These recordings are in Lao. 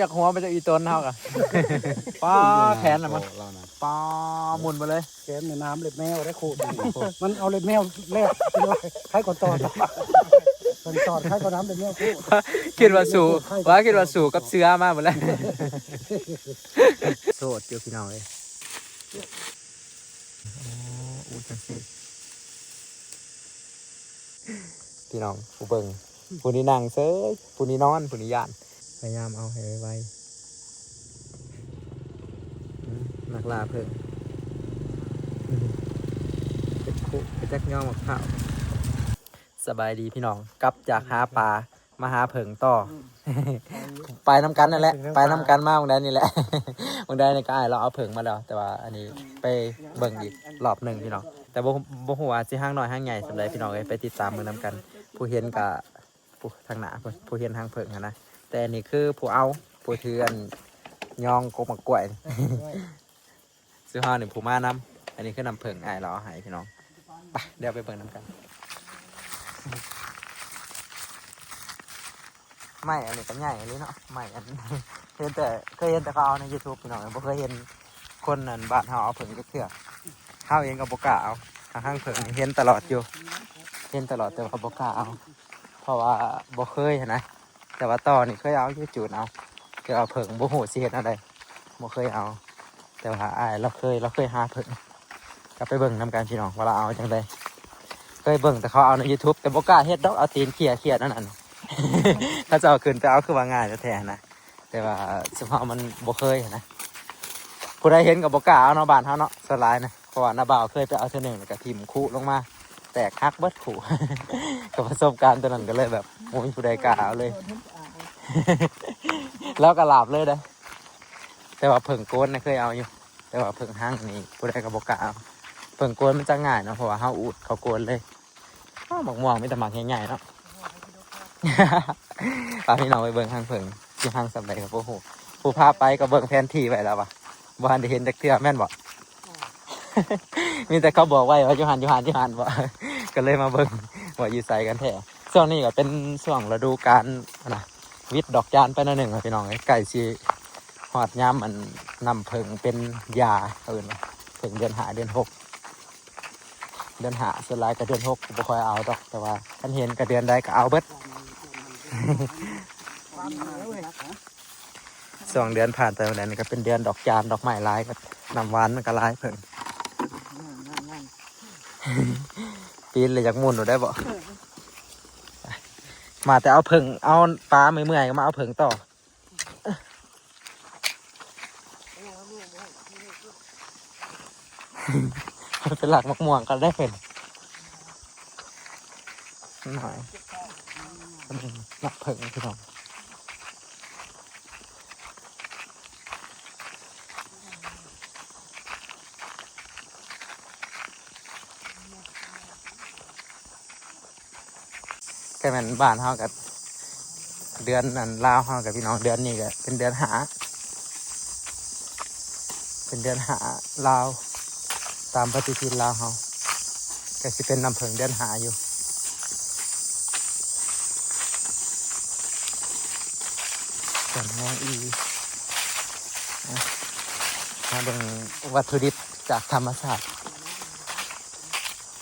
ຢາກຫົວໄປຈາກອີຕົນເຮົາກະ ປ້າແຂນນະ ມັນ ລາວນະ ປ້າໝຸ່ນໄປເລີຍ. ແຂນໃນນ້ຳເລັບແມວໄດ້ໂຄດ ມັນເອົາເລັບແມວແລກ ໃຜກໍຕອດ ເພິ່ນຕອດໃຜກໍນ້ຳເລັບແມວໂຄດ ຄິດວ່າສູ້ ວ່າຄິດວ່າສູ້ກັບເສືອມາໝົດແລ້ວ. ໂສດຢູ່ພີ່ນ້ອງເອີຍ. ໂອ້ ອູດຈັ່ງຊີ້ ພີ່ນ້ອງ ຜູ້ເບິ່ງ ຜູ້ນີ້ນັ່ງເສີຍ ຜູ້ນີ້ນອນ ຜູ້ນີ້ຢ້ານ ພະຍາຍາມເອົາໃຫ້ໄວໆ. ອືມ ນັກລ່າເຜິ້ງ ອືມ ເປັນຄຸ ເປັນຈັກຍອງໝາກພ້າວ. ສະບາຍດີພີ່ນ້ອງ ກັບຈາກຫາປາ ມາຫາເຜິ້ງຕໍ່ ໄປນຳກັນນັ້ນແຫຼະ ໄປນຳກັນມາໝ່ອງໃດນີ້ແຫຼະ ໝ່ອງໃດນີ້ກໍອ້າຍລາວເອົາເຜິ້ງມາແລ້ວ ແຕ່ວ່າອັນນີ້ໄປເບິ່ງອີກລອບໜຶ່ງພີ່ນ້ອງ ແຕ່ບໍ່ ບໍ່ຮູ້ວ່າຊິຮັງນ້ອຍຮັງໃຫຍ່ສ່ຳໃດພີ່ນ້ອງເອີຍ ໄປຕິດຕາມເບິ່ງນຳກັນ. ຜູ້ເຫັນກໍ ຜູ້ທາງໜ້າເພິ່ນ ຜູ້ເຫັນຮັງເຜິ້ງຫັ້ນນະ ແຕ່ອັນນີ້ຄືຜູ້ເອົາ ຜູ້ຖືອັນຍອງກົກໝາກກ້ວຍ. ຊຸມເຮົານີ້ຜູ້ມານຳ ອັນນີ້ຄືນ້ຳເຜິ້ງອ້າຍລາວເອົາໃຫ້ພີ່ນ້ອງ ໄປ ດຽວໄປເບິ່ງນຳກັນ. ໄມ້ອັນນີ້ກໍໃຫຍ່ອີ່ຫຼີເນາະ ໄມ້ອັນ ເຫັນແຕ່ ເຄີຍເຫັນແຕ່ເຂົາເອົາໃນຢູທູບພີ່ນ້ອງ ບໍ່ເຄີຍເຫັນຄົນອັນບ້ານເຮົາເອົາເຜິ້ງຈັກເທື່ອ ເຮົາເອງກໍບໍ່ກ້າເອົາ. ທາງເຜິ້ງນີ້ເຫັນຕະຫຼອດຢູ່ ເຫັນຕະຫຼອດ ແຕ່ວ່າບໍ່ກ້າເອົາ ເພາະວ່າບໍ່ເຄີຍຫັ້ນນະ. ແຕ່ວ່າຕໍ່ນີ້ເຄີຍເອົາຢູ່ ຈູດເອົາ ແຕ່ວ່າເຜິ້ງບໍ່ຮູ້ຊິເຮັດແນວໃດ ບໍ່ເຄີຍເອົາ. ແຕ່ວ່າອ້າຍລາວເຄີຍ ລາວເຄີຍຫາເຜິ້ງ ກໍໄປເບິ່ງນຳກັນພີ່ນ້ອງ ວ່າລາວເອົາຈັ່ງໃດ. ເຄີຍເບິ່ງແຕ່ເຂົາເອົາໃນຢູທູບ ແຕ່ບໍ່ກ້າເຮັດດອກ ເອົາຕີນເຄຍໆ ນັ້ນ ເຂົາເຈົ້າຂຶ້ນໄປເອົາ ຄືວ່າງ່າຍແທ້ໆ ນະ ແຕ່ວ່າຊຸມເຮົາມັນບໍ່ເຄີຍນະ. ຜູ້ໃດເຫັນກໍບໍ່ກ້າເອົາເນາະ ບ້ານເຮົາເນາະ ສ່ວນຫຼາຍນະ ເພາະວ່ານ້າບ່າວເຄີຍໄປເອົາເທື່ອໜຶ່ງ ແລ້ວກໍຖິ້ມຄຸລົງມາ ແຕກຫັກເບິດຄຸ ກັບປະສົບການຕົວນັ້ນ ກໍເລີຍແບບບໍ່ມີຜູ້ໃດກ້າເອົາເລີຍ. ລາວກໍຫຼາບເລີຍເດ້ ແຕ່ວ່າເຜິ້ງໂກນນະເຄີຍເອົາຢູ່ ແຕ່ວ່າເຜິ້ງຮັງນີ້ຜູ້ໃດກໍບໍ່ກ້າເອົາ. ເຜິ້ງໂກນມັນຈະງ່າຍເນາະ ເພາະວ່າເຮົາອູດເຂົາໂກນເລີຍ. ອ້າວ ໝາກມ່ວງມີແຕ່ໝາກໃຫຍ່ໆ ເນາະ. ພາພີ່ນ້ອງໄປເບິ່ງຮັງເຜິ້ງ ຊິຮັງສ່ຳໃດກໍບໍ່ຮູ້ ຜູ້ພາໄປກໍເບິ່ງແຜນທີ່ໄວ້ແລ້ວວ່າ ບໍ່ທັນໄດ້ເຫັນຈັກເທື່ອແມ່ນບໍ່? ມີແຕ່ເຂົາບອກໄວ້ວ່າຢູ່ຫັ້ນ ຢູ່ຫັ້ນ ຢູ່ຫັ້ນບໍ ກໍເລີຍມາເບິ່ງວ່າຢູ່ໃສກັນແທ້. ຊ່ວງນີ້ກໍເປັນຊ່ວງລະດູການນະ ຫວິດດອກຈານໄປໜ້ອຍໜຶ່ງພີ່ນ້ອງເອີຍ ໃກ້ຊິຮອດຍາມອັນນ້ຳເຜິ້ງເປັນຢາ ເຂົາເອີ້ນວ່າເຜິ້ງເດືອນຫ້າເດືອນຫົກ. ເດືອນຫ້າ ສ່ວນຫຼາຍກໍເດືອນຫົກບໍ່ຄ່ອຍເອົາດອກ ແຕ່ວ່າຄັນເຫັນກໍເດືອນໃດກໍເອົາເບິດ. ຊ່ວງເດືອນຜ່ານໄປມື້ໃດນີ້ກໍເປັນເດືອນດອກຈານດອກໄມ້ຫຼາຍ ກໍນ້ຳຫວານມັນກໍຫຼາຍເຜິ້ງ. ປີນແລ້ວຢາກໝຸ່ນໂລດໄດ້ບໍ່? ມາແຕ່ເອົາເຜິ້ງ ເອົາປາເມື່ອຍໆ ກໍມາເອົາເຜິ້ງຕໍ່. ໄປລັກໝາກມ່ວງກັນໄດ້ເພິ່ນໜ້ອຍ ລັກເຜິ້ງພີ່ນ້ອງ. ກໍແມ່ນບ້ານເຮົາກໍເດືອນອັນລາວເຮົາກໍພີ່ນ້ອງ ເດືອນນີ້ກໍເປັນເດືອນຫ້າ ເປັນເດືອນຫ້າລາວ ຕາມປະຕິທິນລາວເຮົາ ກໍຊິເປັນນ້ຳເຜິ້ງເດືອນຫ້າຢູ່. ສວນແມງອີ່ ມາເບິ່ງວັດຖຸດິບຈາກທຳມະຊາດ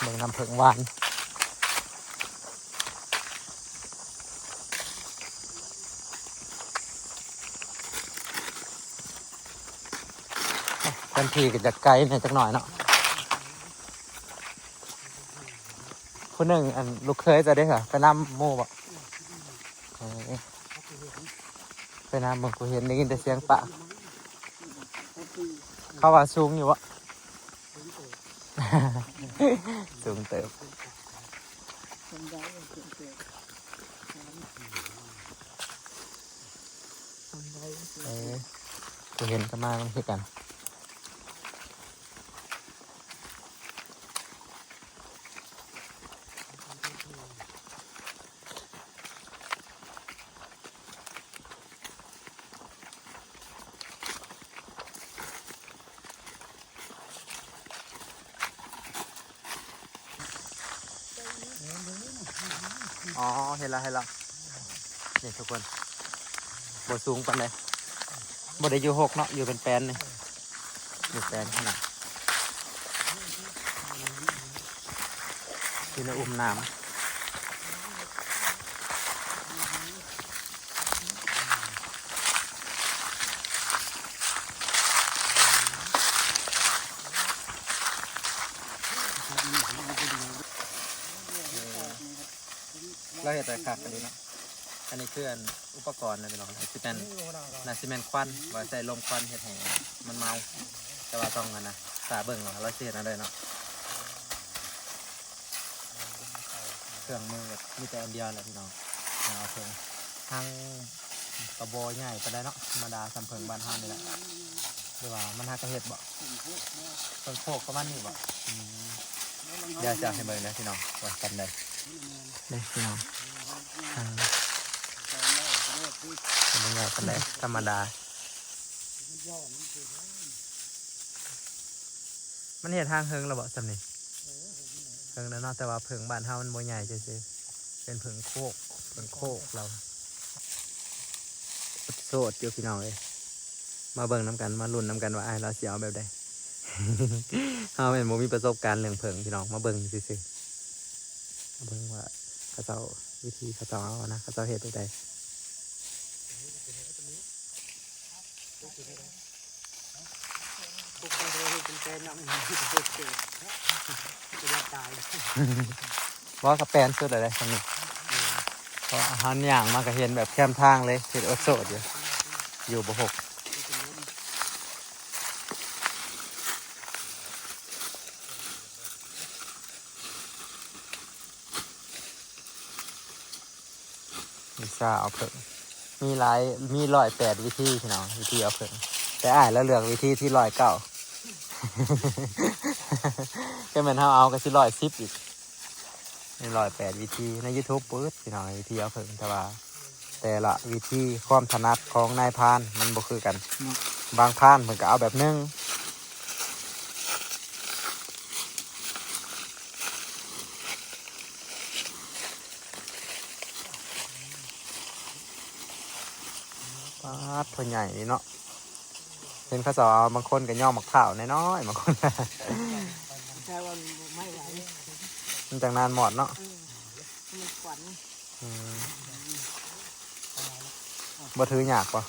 ເບິ່ງນ້ຳເຜິ້ງຫວານ. ເປັນທີ່ກໍຈະໄກແດ່ຈັກໜ້ອຍເນາະ. ຜູ້ໜຶ່ງ ອັນ ລູກເຂີຍເຈົ້າເດ້ ໄປນຳໝູ່ບໍ່? ເອີ ໄປນຳ ເບິ່ງ ບໍ່ເຫັນ ໄດ້ຍິນແຕ່ສຽງປາກ. ເຂົາວ່າສູງຢູ່ບໍ່? ສູງເຕີບ. ເອີ ບໍ່ເຫັນກໍມານຳຄືກັນ. ອໍ ເຫັນລະ ເຫັນລະ ນີ້ທຸກຄົນ ບໍ່ສູງປານໃດ. ບໍ່ໄດ້ຢູ່ຮົກເນາະ ຢູ່ເປັນແປນນີ້ ຢູ່ແປນຂະໜາດ ຢູ່ໃນອຸມນ້ຳ. ລາວເຮັດໄດ້ຄັກອີ່ຫຼີເນາະ. ອັນນີ້ຄືອັນອຸປະກອນນະພີ່ນ້ອງ ໜ້າຊິແມ່ນ ໜ້າຊິແມ່ນຄວັນ ວ່າໃສ່ລົມຄວັນເຮັດໃຫ້ມັນເມົາ ແຕ່ວ່າຕ້ອງອັນນະ ຖ້າເບິ່ງວ່າລາວຊິເຮັດແນວໃດເນາະ. ເຄື່ອງມືກໍມີແຕ່ອັນດຽວແຫຼະພີ່ນ້ອງ ຫາເພິ່ງ ທັງກະບໍ່ໃຫຍ່ປານໃດເນາະ ທຳມະດາສ່ຳເຜິ້ງບ້ານເຮົານີ້ແຫຼະ ຫຼືວ່າມັນຫາກະເຮັດບໍ່ ເຜິ້ງໂຄກປະມານນີ້ບໍ່? ອືມ ດຽວຈະໃຫ້ເບິ່ງເດີພີ່ນ້ອງ ວ່າສ່ຳໃດ ນີ້ພີ່ນ້ອງ ທາງ ບໍ່ໃຫຍ່ປານໃດ ທຳມະດາ. ມັນເຮັດທາງເຫິງແລ້ວບໍ່ສ່ຳນີ້? ເຫິງແລ້ວເນາະ ແຕ່ວ່າເຜິ້ງບ້ານເຮົາມັນບໍ່ໃຫຍ່ຊື່ໆ ເປັນເຜິ້ງໂຄກ ເຜິ້ງໂຄກລາວ. ໂສດຢູ່ພີ່ນ້ອງເອີຍ ມາເບິ່ງນຳກັນ ມາລຸ້ນນຳກັນວ່າອ້າຍລາວຊິເອົາແບບໃດ. ເຮົາແມ່ນບໍ່ມີປະສົບການເລື່ອງເຜິ້ງພີ່ນ້ອງ ມາເບິ່ງຊື່ໆ ມາເບິ່ງວ່າເຂົາເຈົ້າ ວິທີເຂົາເຈົ້າເອົານະ ເຂົາເຈົ້າເຮັດແບບໃດ. ບໍ່ ກໍແປນສຸດແລ້ວເດ້ຊ່ຳນີ້ ເພາະເຮົາຍ່າງມາກໍເຫັນແບບແຄມທາງເລີຍ ເຮັດໂອດໂສດຢູ່ ຢູ່ບໍ່ຫົກ. ວິຊາເອົາເຜິ້ງ ມີຫຼາຍ ມີຮ້ອຍແປດວິທີພີ່ນ້ອງ ວິທີເອົາເຜິ້ງ ແຕ່ອ້າຍລາວເລືອກວິທີທີຮ້ອຍເກົ້າ ຄັນແມ່ນເຮົາເອົາກໍຊິຮ້ອຍສິບອີກ. ມີຮ້ອຍແປດວິທີ ໃນຢູທູບເປີດພີ່ນ້ອງ ວິທີເອົາເຜິ້ງ ແຕ່ວ່າແຕ່ລະວິທີ ຄວາມຖະໜັດຂອງນາຍພານມັນບໍ່ຄືກັນ ບາງພານເພິ່ນກໍເອົາແບບໜຶ່ງ. ປາດ ໂຕໃຫຍ່ນີ້ເນາະ ເຫັນເຂົາເຈົ້າເອົາ ບາງຄົນກໍຍ້ອງໝາກພ້າວນ້ອຍໆ ບາງຄົນ ແຕ່ວ່າໄມ້ຫຼາຍ ມັນຈັ່ງນານມອດເນາະ ເອີ ມັນຂວັນ ອືມ ບໍ່ຖືຍາກບໍ່?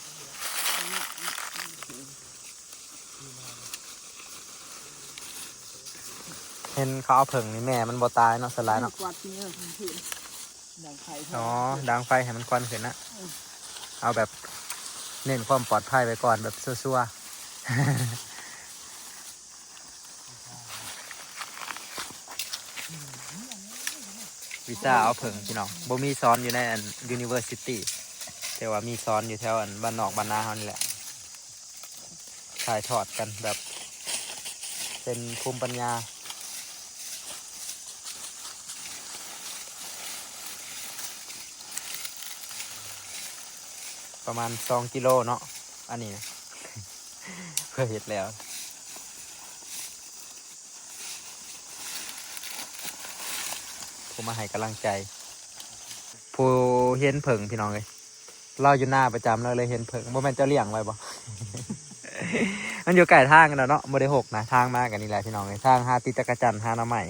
ເຫັນເຂົາເອົາເຜິ້ງນີ້ແມ່ມັນບໍ່ຕາຍເນາະ ສ່ວນຫຼາຍເນາະ ກວາດກິນເອີ ດັງໄຟ ອໍ ດັງໄຟໃຫ້ມັນຄວັນຂຶ້ນນະ ເອີ ເອົາແບບເນັ້ນຄວາມປອດໄພໄວ້ກ່ອນ ແບບຊົ່ວໆ. ວິຊາເອົາເຜິ້ງພີ່ນ້ອງ ບໍ່ມີສອນຢູ່ໃນອັນ University ແຕ່ວ່າມີສອນຢູ່ແຖວອັນບ້ານນອກບ້ານນາເຮົານີ້ແຫຼະ ຖ່າຍທອດກັນແບບເປັນພູມປັນຍາ. ປະມານສອງກິໂລເນາະ ອັນນີ້ນະ ເພື່ອເຮັດແລ້ວ ຜູ້ມາໃຫ້ກຳລັງໃຈ ຜູ້ເຫັນເຜິ້ງພີ່ນ້ອງເອີຍ ລາວຢູ່ນາປະຈຳ ລາວເລີຍເຫັນເຜິ້ງ ບໍ່ແມ່ນເຈົ້າລ້ຽງໄວ້ບໍ່? ມັນຢູ່ໃກ້ທາງຫັ້ນແຫຼະເນາະ ບໍ່ໄດ້ຫົກນະ ທາງມາກໍນີ້ແຫຼະພີ່ນ້ອງເອີຍ ທາງຫາຕີຈັກກະຈັນ ຫາໜໍ່ໄມ້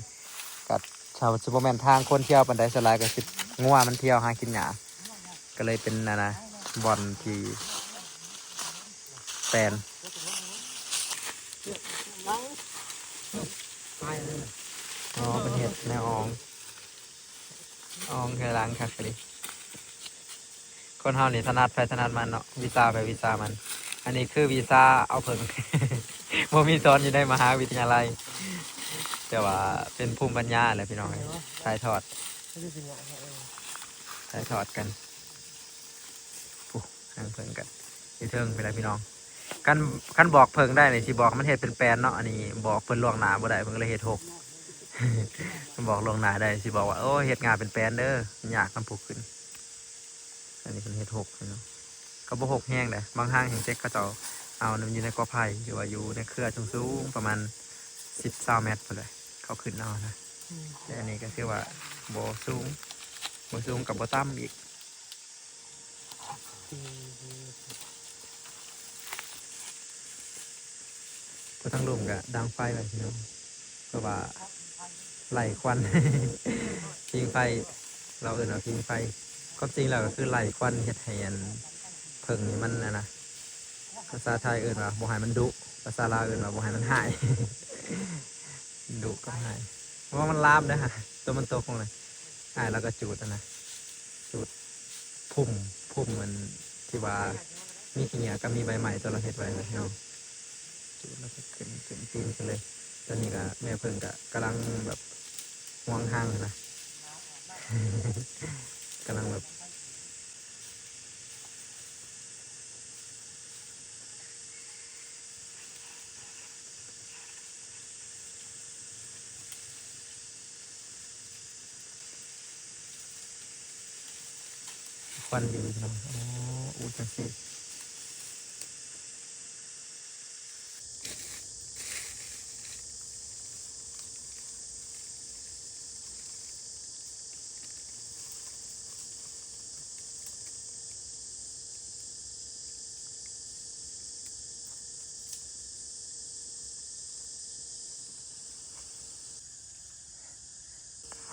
ກໍ ຖ້າຊິບໍ່ແມ່ນທາງຄົນທ່ຽວປານໃດ ສ່ວນຫຼາຍກໍຊິງົວມັນທ່ຽວຫາກິນຫຍ້າ ກໍເລີຍເປັນອັນນະ ບ່ອນທີ່ແປນ ອໍ ເພິ່ນເຮັດແນວອ່ອງ ອ່ອງເຮືອຫຼັງຄັກອີ່ຫຼີ. ຄົນເຮົານີ້ຖະໜັດໃຜຖະໜັດມັນເນາະ ວິຊາໃຜວິຊາມັນ. ອັນນີ້ຄືວິຊາເອົາເຜິ້ງ ບໍ່ມີສອນຢູ່ໃນມະຫາວິທະຍາໄລ ແຕ່ວ່າເປັນພູມປັນຍາແຫຼະພີ່ນ້ອງເອີຍ ຖ່າຍທອດ ຖ່າຍທອດກັນ. ຜູ້ ຫາງເພິ່ງກັນຢູ່ເທິງພຸ້ນແຫຼະພີ່ນ້ອງ. ຄັນ ຄັນບອກເຜິ້ງໄດ້ນີ້ ຊິບອກມັນເຮັດເປັນແປນເນາະ ອັນນີ້ບອກເພິ່ນລ່ວງໜ້າບໍ່ໄດ້ ເພິ່ນກໍເລີຍເຮັດຫົກ. ຄັນບອກລ່ວງໜ້າໄດ້ ຊິບອກວ່າ ໂອ້ ເຮັດງາເປັນແປນເດີ ມັນຍາກນຳຜູ້ຂຶ້ນ. ອັນນີ້ເພິ່ນເຮັດຫົກເນາະ ກໍບໍ່ຫົກແຮງເດ້ ບາງຫາງແຮ່ງເຈັກເຂົາເຈົ້າເອົານຳຢູ່ໃນກໍໄຜ່ ຫຼືວ່າຢູ່ໃນເຄືອສູງໆ ປະມານສິບ ຊາວແມັດພຸ້ນແຫຼະ ເຂົາຂຶ້ນເອົານະ. ອືມ ແຕ່ອັນນີ້ກໍຖືວ່າບໍ່ສູງ ບໍ່ສູງກໍບໍ່ຕ່ຳອີກ. ອືມ ທາງລຸ່ມກໍດັງໄຟໄວ້ພີ່ນ້ອງ ເພາະວ່າໄລ່ຄວັນ ຜິງໄຟ ລາວເອີ້ນວ່າຜິງໄຟ ຄວາມຈິງແລ້ວກໍຄືໄລ່ຄວັນເຮັດໃຫ້ອັນເຜິ້ງນີ້ມັນອັນນະ ພາສາໄທເອີ້ນວ່າບໍ່ໃຫ້ມັນດຸ ພາສາລາວເອີ້ນວ່າບໍ່ໃຫ້ມັນຮ້າຍ ດຸກັບຮ້າຍ ເພາະວ່າມັນລາມເດ້ ຕົວມັນຕົກລົງນະ ອ້າຍລາວກໍຈູດຫັ້ນນະ ຈູດ ພຸ້ມ ພຸ້ມອັນທີ່ວ່າມີຂີ້ເຫຍື້ອກັບມີໃບໄມ້ ຕົວລາວເຮັດໄວ້ນະເນາະ ຈູດແລ້ວກໍຂຶ້ນ ຂຶ້ນປີນຂຶ້ນເລີຍ ຕອນນີ້ກໍແມ່ເຜິ້ງກໍກຳລັງແບບຫວງຮັງນະ ກຳລັງແບບ ຄວັນຢູ່ເນາະ ໂອ້ ອູດຈັ່ງຊີ້.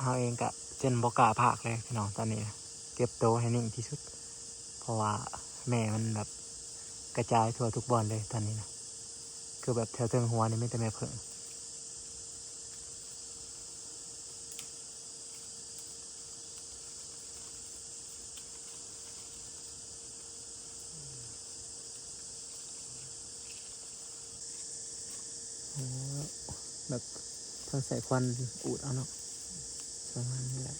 ເຮົາເອງກະຈົນບໍ່ກ້າພາກເລີຍພີ່ນ້ອງ ຕອນນີ້ເກັບໂຕໃຫ້ນິ່ງທີ່ສຸດ ເພາະວ່າແມ່ມັນແບບກະຈາຍທົ່ວທຸກບ່ອນເລີຍຕອນນີ້ນະ ຄືແບບແຖວເທິງຫົວນີ້ມີແຕ່ແມ່ເຜິ້ງ. ໂອ້ ແບບເພິ່ນໃຊ້ຄວັນອູດເອົາເນາະ ປະມານນີ້ແຫຼະ.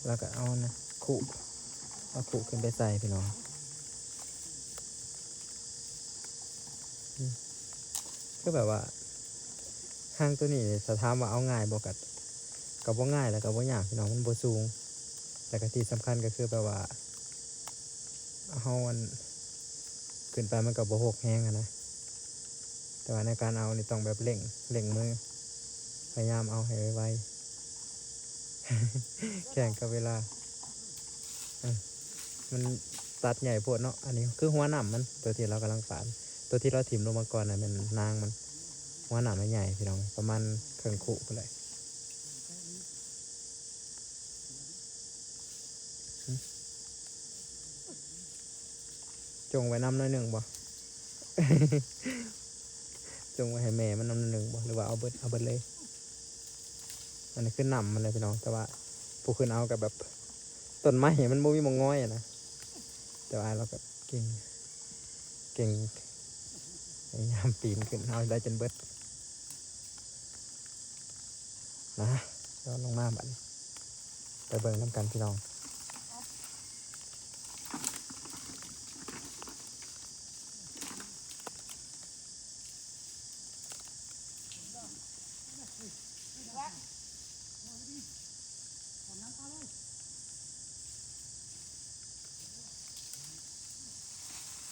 ແລ້ວກໍເອົານະ ຄຸ ເອົາຄຸຂຶ້ນໄປໃສ່ພີ່ນ້ອງ ອືມ ຄືແບບວ່າຮັງໂຕນີ້ ຖ້າຖາມວ່າເອົາງ່າຍບໍ່ ກໍ ກໍບໍ່ງ່າຍ ແລ້ວກໍບໍ່ຍາກພີ່ນ້ອງ ມັນບໍ່ສູງ ແລ້ວກໍທີ່ສຳຄັນກໍຄືແບບວ່າ ເຮົາອັນ ຂຶ້ນໄປມັນກໍບໍ່ຫົກແຮງຫັ້ນນະ ແຕ່ວ່າໃນການເອົານີ້ຕ້ອງແບບເລັ່ງ ເລັ່ງມື ພະຍາຍາມເອົາໃຫ້ໄວໆ ແຂ່ງກັບເວລາ ເອີ ມັນຕັດໃຫຍ່ໂພດເນາະ ອັນນີ້ຄືຫົວໜ້າມັນ ຕົວທີ່ລາວກຳລັງປານ ຕົວທີ່ລາວຖິ້ມລົງມາກ່ອນນະແມ່ນນາງມັນ ຫົວໜ້າມັນໃຫຍ່ພີ່ນ້ອງ ປະມານເຄິ່ງຄຸພຸ້ນແຫຼະ. ຈົ່ງໄວ້ນຳໜ້ອຍໜຶ່ງບໍ່? ຈົ່ງໄວ້ໃຫ້ແມ່ມັນນຳໜ້ອຍໜຶ່ງບໍ່ ຫຼືວ່າເອົາເບິດ ເອົາເບິດເລີຍ? ອັນນີ້ຄືນ້ຳມັນເລີຍພີ່ນ້ອງ ແຕ່ວ່າຜູ້ຂຶ້ນເອົາກໍແບບ ຕົ້ນໄມ້ມັນບໍ່ມີໝ່ອງງອຍນະ ແຕ່ວ່າອ້າຍລາວກໍເກັ່ງ ເກັ່ງ ພະຍາຍາມປີນຂຶ້ນເອົາໃຫ້ໄດ້ຈົນເບິດ. ນະ ດອນລົງມາບັດນີ້ ໄປເບິ່ງນຳກັນພີ່ນ້ອງ.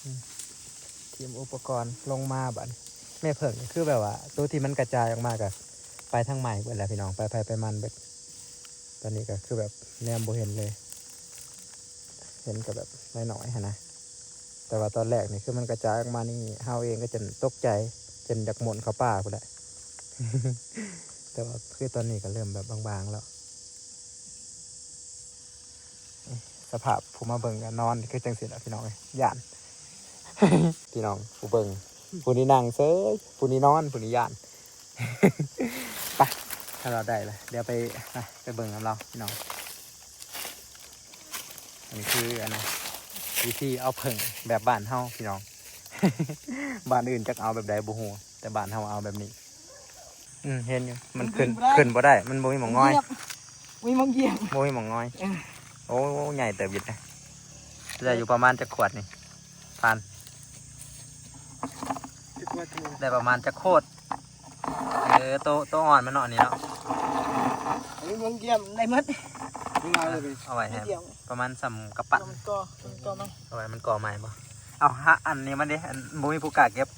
ອືມ ທີມອຸປະກອນລົງມາບັດນີ້ ແມ່ເຜິ້ງຄືແບບວ່າ ໂຕທີ່ມັນກະຈາຍອອກມາກະໄປທາງໃໝ່ເບິດແລ້ວພີ່ນ້ອງ ໄປໃຜໄປມັນເບິດ ຕອນນີ້ກະຄືແບບແນມບໍ່ເຫັນເລີຍ ເຫັນກະແບບນ້ອຍໆຫັ້ນນະ ແຕ່ວ່າຕອນແລກນີ້ຄືມັນກະຈາຍອອກມານີ້ ເຮົາເອງກະຈົນຕົກໃຈ ຈົນຢາກໝົນເຂົ້າປ່າພຸ້ນແຫຼະ ແຕ່ວ່າຄືຕອນນີ້ກະເລີ່ມແບບບາງໆແລ້ວ. ສະພາບຜູ້ມາເບິ່ງກໍນອນຄືຈັ່ງຊີ້ແຫຼະພີ່ນ້ອງເອີຍ ຢ້ານ ພີ່ນ້ອງ ຜູ້ເບິ່ງ ຜູ້ນີ້ນັ່ງເຊີຍ ຜູ້ນີ້ນອນ ຜູ້ນີ້ຢ້ານ ໄປ ຖ້າລາວໄດ້ລະ ດຽວໄປ ນະ ໄປເບິ່ງນຳລາວພີ່ນ້ອງ. ອັນນີ້ຄືອັນນະ ວິທີເອົາເຜິ້ງແບບບ້ານເຮົາພີ່ນ້ອງ ບ້ານອື່ນຈັກເອົາແບບໃດບໍ່ຮູ້ ແຕ່ບ້ານເຮົາເອົາແບບນີ້. ອືມ ເຫັນຢູ່ ມັນຂຶ້ນ ມັນຂຶ້ນບໍ່ໄດ້ ມັນບໍ່ມີໝ່ອງງອຍ ບໍ່ມີໝ່ອງຢຽບ ບໍ່ມີໝ່ອງງອຍ ເອີ ໂອ້ ໃຫຍ່ເຕີບຢູ່ເດ ໄດ້ຢູ່ປະມານຈັກຂວດນີ້ ທ່ານ ໄດ້ປະມານຈັກຂວດ? ເອີ ໂຕ ໂຕອ່ອນມັນເນາະ ອັນນີ້ເນາະ ເອີ ມັນກຽມໄດ້ໝົດ ເອົາໄວ້ໃຫ້ປະມານສ່ຳກະປັ້ນ ມັນກໍ ມັນກໍມາ ເອົາໄວ້ມັນກໍໃໝ່ບໍ່? ເອົາ ຫາອັນນີ້ມັນເດ້ ອັນ ບໍ່ມີຜູ້ກ້າເກັບ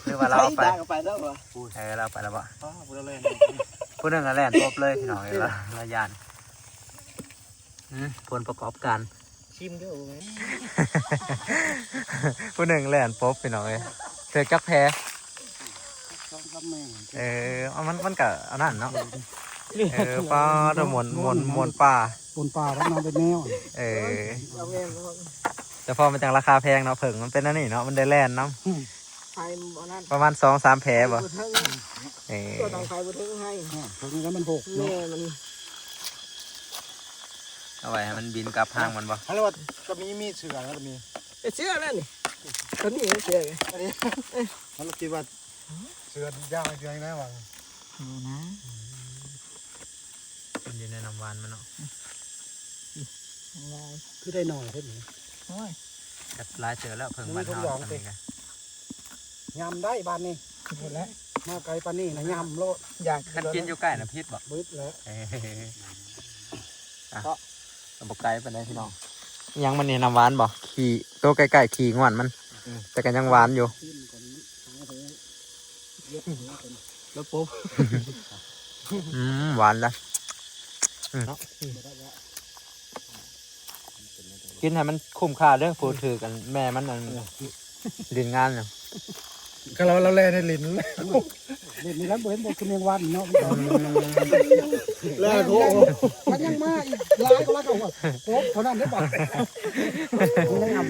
ຫຼືວ່າລາວເອົາໄປ? ໄປແລ້ວບໍ່? ເອີ ລາວໄປແລ້ວບໍ່? ອ້າວ ຜູ້ໜຶ່ງແລ່ນປົບເລີຍ ພີ່ນ້ອງເອີຍ ລາວຢ້ານ. ອືມ ຜົນປະກອບການ ຊີມເດີ້ ຜູ້ໜຶ່ງແລ່ນປົບ ພີ່ນ້ອງເອີຍ ຖືກຈັກແພ? ສອງສາມແມ່ ເອີ ເອົາ ມັນ ມັນກະອັນນັ້ນເນາະ ເອີ ປາດ ມ່ວນ ມ່ວນ ມ່ວນປ່າ ມ່ວນປ່າ ແລ້ວນອນເປັນແນວ ເອີ ແຕ່ພໍມັນຈັ່ງລາຄາແພງເນາະ ເຜິ້ງມັນເປັນອັນນີ້ເນາະ ມັນໄດ້ແລ່ນນຳ ໄຟມັນບໍ່ນັ້ນ ປະມານສອງສາມແພບໍ່? ໄຟບໍ່ເຖິງ ເອີ ຕົວຕັ້ງໄຟບໍ່ເຖິງໃຫ້ ອາ ເຖິງແລ້ວມັນຫົກເນາະ ແມ່ນ ມັນ ເອົາໄວ້ໃຫ້ມັນບິນກັບຫາງມັນບໍ່? ຫັ້ນລະວ່າກະມີ ມີເສືອນະ ກະມີ ເອີ ເສືອນັ້ນນີ້ ໂຕນີ້ເສືອ ອັນນີ້ ມັນຄິດວ່າເສືອຢາວເສືອນະວ່າ ບໍ່ນະ ມັນຢູ່ໃນນ້ຳຫວານມັນເນາະ ອືມ ຫຼາຍ ຄືໄດ້ໜ້ອຍເດ້ນີ້ ໂອ້ຍ ກະຫຼາຍເຕີບແລ້ວ ເຜິ້ງບ້ານເຮົາ ນີ້ກະ ຍຳໄດ້ບາດນີ້ ໝົດແລ້ວ ມາໄກປານນີ້ນະ ຍຳໂລດ ຢາກ ຄັນກິນຢູ່ໃກ້ນະຜິດບໍ່? ຜິດແລ້ວ ເອີ ອ່ະ ກະບໍ່ໄກປານໃດພີ່ນ້ອງ ອີຫຍັງມັນນີ້ ນ້ຳຫວານບໍ່? ຂີ້ ໂຕໃກ້ໆ ຂີ້ງວນມັນ ອືມ ແຕ່ກະຍັງຫວານຢູ່ ແລ້ວປົບ ອືມ ຫວານລະ ອືມ ເນາະ ອືມ ກິນໃຫ້ມັນຄຸ້ມຄ່າເດີ້ ຜູ້ຖືກອັນແມ່ມັນອັນ ເອີ ຫຼິ້ນງານນະ ກະລາວ ລາວແລ່ນໃນຫຼິ້ນ ຫຼິ້ນນີ້ແລ້ວບໍ່ເຫັນບໍ່ຄືແມງວັນເນາະ ອືມ ແລ່ນໂອ້ ມັນຍັງມາອີກຫຼາຍກວ່າລາວ ໂອ້ ເທົ່ານັ້ນເດ້ບາດ ມັນຍັງອຳ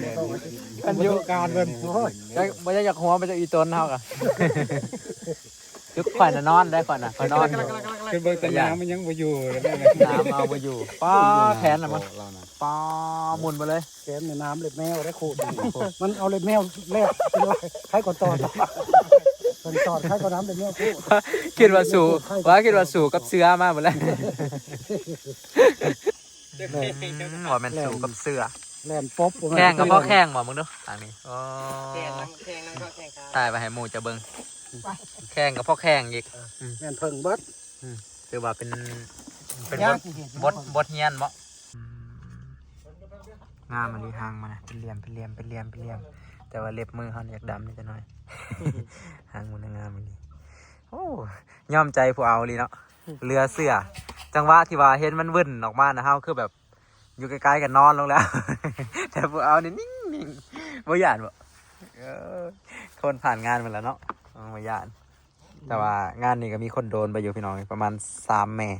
ຄັນຢູ່ການເພິ່ນ ໂອ້ຍ ບໍ່ຢາກ ຢາກຫົວໄປຈາກອີຕົນເຮົາກະ ຄືຂ້ອຍນະນອນໄດ້ ຂ້ອຍນະ ຂ້ອຍນອນຢູ່ ຄືເບິ່ງແຕ່ນ້ຳມັນຍັງບໍ່ຢູ່ ນ້ຳເອົາບໍ່ຢູ່ ປ້າ ແຂນນະມັນ ປ້າ ໝຸ່ນໄປເລີຍ ແຂນນີ້ນ້ຳເລັບແມວໄດ້ຂູດ ມັນເອົາເລັບແມວແລກ ໃຜກວ່າຕອດ ເພິ່ນຕອດໃຜກວ່ານ້ຳເລັບແມວຂູດ ຄິດວ່າສູ້ ວ່າຄິດວ່າສູ້ກັບເສືອມາໝົດແລ້ວ ອືມ ວ່າແມ່ນສູ້ກັບເສືອ ແລ່ນປົບ ແຂ້ງກະພໍແຂ້ງບໍ່ ເບິ່ງດູທາງນີ້ ໂອ້ ແຂ້ງນຳ ແຂ້ງນຳ ແຂ້ງຂາ ຖ່າຍໄວ້ໃຫ້ໝູ່ເຈົ້າເບິ່ງ ແຂ້ງກະພໍແຂ້ງອີກ ອືມ ແມ່ນເຜິ້ງເບິດ ອືມ ຖືວ່າເປັນ ເປັນບົດ ບົດຮຽນເນາະ ອືມ ງາມອີ່ຫຼີ ຫາງມັນນະ ເປັນຫຼ່ຽມ ເປັນຫຼ່ຽມ ເປັນຫຼ່ຽມ ເປັນຫຼ່ຽມ ແຕ່ວ່າເລັບມືເຮົານີ້ຢາກດຳນິດໜ້ອຍ ຫາງມັນນະງາມອີ່ຫຼີ ໂອ້ ຍອມໃຈຜູ້ເອົາອີ່ຫຼີເນາະ ເຫຼືອເຊື່ອ ຈັງຫວະທີ່ວ່າເຫັນມັນວຶ່ນອອກມານະ ເຮົາຄືແບບ ຢູ່ໃກ້ໆ ກະນອນລົງແລ້ວ ແຕ່ຜູ້ເອົານີ້ນິ່ງໆ ບໍ່ຢ້ານບໍ່? ເອີ ຄົນຜ່ານງານມາແລ້ວເນາະ ບໍ່ຢ້ານ ແຕ່ວ່າງານນີ້ກະມີຄົນໂດນໄປຢູ່ພີ່ນ້ອງ ປະມານສາມແມ່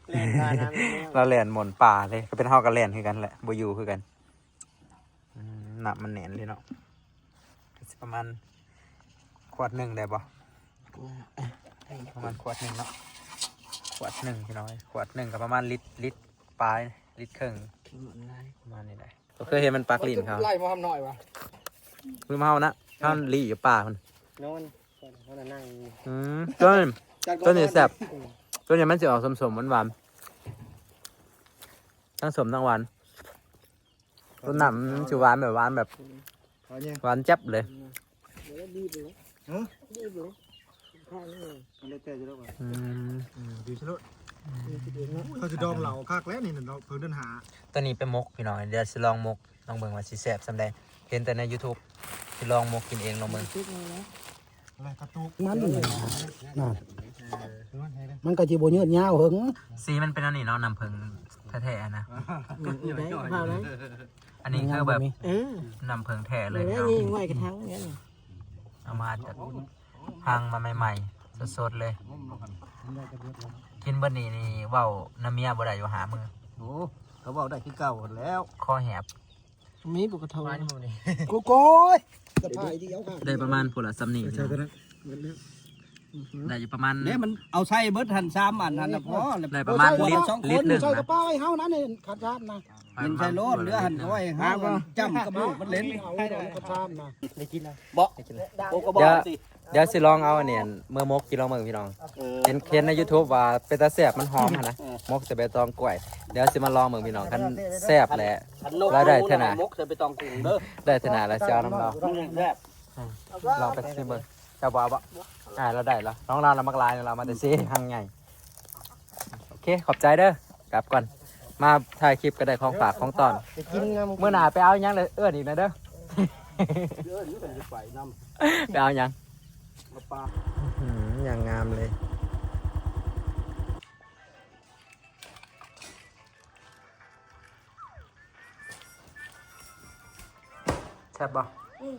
ແລ່ນມານຳ ລາວແລ່ນໝົນປ່າເລີຍ ກະເປັນເຮົາກະແລ່ນຄືກັນແຫຼະ ບໍ່ຢູ່ຄືກັນ ອືມ ນ້ຳມັນແໜ້ນເລີຍເນາະ ກະຊິປະມານຂວດໜຶ່ງໄດ້ບໍ່? ປະມານຂວດໜຶ່ງເນາະ ຂວດໜຶ່ງພີ່ນ້ອງເອີຍ ຂວດໜຶ່ງກະປະມານລິດ ລິດປາຍ ລິດເຄິ່ງ ປະມານນີ້ໄດ໋ ກະເຄີຍເຫັນມັນປັກລີ້ນເຂົາ ໄລ່ບໍ່ທຳນ້ອຍຫວາ ລືມເຮົານະ ເຮົາລີ້ຢູ່ປ່າພຸ້ນ ນອນ ເຮົານະນັ່ງ ອືມ ໂຕນີ້ ໂຕນີ້ແຊບ ໂຕນີ້ມັນຊິອອກສົ້ມໆ ຫວານໆ ທັງສົ້ມທັງຫວານ ຕົ້ນນ້ຳມັນຊິຫວານແບບ ຫວານແບບ ອືມ ຫວານແຈັບເລີຍ ອືມ ບໍ່ໄດ້ບີບເລີຍ ຮະ? ບີບເລີຍ ມັນແລ້ວແຕ່ຊິແລ້ວວ່າ ອືມ ອືມ ບີບຊິໂລດ ເຂົາຊິດອງເຫຼົ້າຄັກແລ້ວນີ້ເນາະ ເພິ່ນເດີນຫາ ໂຕນີ້ໄປໝົກພີ່ນ້ອງ ດຽວຊິລອງໝົກ ລອງເບິ່ງວ່າຊິແຊບສ່ຳໃດ ເຫັນແຕ່ໃນຢູທູບ ຊິລອງໝົກກິນເອງລອງເບິ່ງ ແລ້ວກະຕຸກ ມັນ ນັ້ນ ມັນກະຊິບໍ່ຍືດຍາວເຫິງ ສີມັນເປັນອັນນີ້ເນາະ ນ້ຳເຜິ້ງແທ້ໆ ນະ ອືມ ໄດ້ ເຜົາໄດ້ ອັນນີ້ຄືແບບ ເອີ ນ້ຳເຜິ້ງແທ້ເລີຍ ນີ້ ນີ້ ໄວ້ກະທັງນີ້ ເອົາມາຈາກຮັງມາໃໝ່ໆ ສົດໆ ເລີຍ ກິນເບິດນີ້ນີ້ເວົ້ານຳເມຍບໍ່ໄດ້ຢູ່ຫ້າມື້ ໂອ້ ກະເວົ້າໄດ້ຄືເກົ່າຫັ້ນແລ້ວ ຄໍແຫບ ມີບໍ່ກະເທົາ ໂກໂກຍ ສະພາຍດຽວ ໄດ້ປະມານພຸ້ນລະສ່ຳນີ້ ໄດ້ຢູ່ປະມານ ເດ້ ມັນເອົາໃສ່ເບິດຫັ້ນ ສາມອັນຫັ້ນນະ ພໍແລ້ວ ໄດ້ປະມານລິດ ລິດໜຶ່ງ ໃສ່ກະເປົາໃຫ້ເຮົານັ້ນ ຄັນຊານນະ ກິນໃສ່ໂລດ ເຫຼືອຫັ້ນກະໄວ້ໃຫ້ເຮົາຈ້ຳກັບລູກມັນເຫຼັ້ນ ເອົາດອກກະຊານນະ ໄດ້ກິນແລ້ວ ບໍ່ ໄດ້ກິນແລ້ວ ໂກໂກຍ ດຽວຊິລອງເອົາອັນນີ້ ເມືອໝົກກິນລອງເບິ່ງພີ່ນ້ອງ ເອີ ເຫັນ ເຫັນໃນຢູທູບວ່າເປັນຕາແຊບ ມັນຫອມຫັ້ນນະ ໝົກໃສ່ໃບຕອງກ້ວຍ ດຽວຊິມາລອງເບິ່ງພີ່ນ້ອງ ຄັນແຊບແຫຼະ ລາວໄດ້ເທື່ອໜ້າ ໝົກໃສ່ໃບຕອງກຸ້ງເດີ ໄດ້ເທື່ອໜ້າລາວຊິເອົານຳລາວ ອືມ ລອງໄປຊີມເບິ່ງ ເຈົ້າບໍ່ເອົາບໍ່? ອ່າ ລາວໄດ້ລະ ນ້ອງລາວລະມັກຫຼາຍ ລາວມາແຕ່ເຊ ຮັງໃຫຍ່. ໂອເຄ ຂອບໃຈເດີ ກັບກ່ອນ ມາຖ່າຍຄລິບກໍໄດ້ຂອງຝາກຂອງຕ້ອນ. ໄປກິນນຳ ມື້ໜ້າໄປເອົາຫຍັງເດີ ເອີ້ນອີກແດ່ເດີ. ເອີ້ນຢູ່ ໄປນຳ. ໄປເອົາຫຍັງ? ມາປາ. ອືຫື ຢ່າງງາມເລີຍ. ແຊບບໍ່? ອືມ.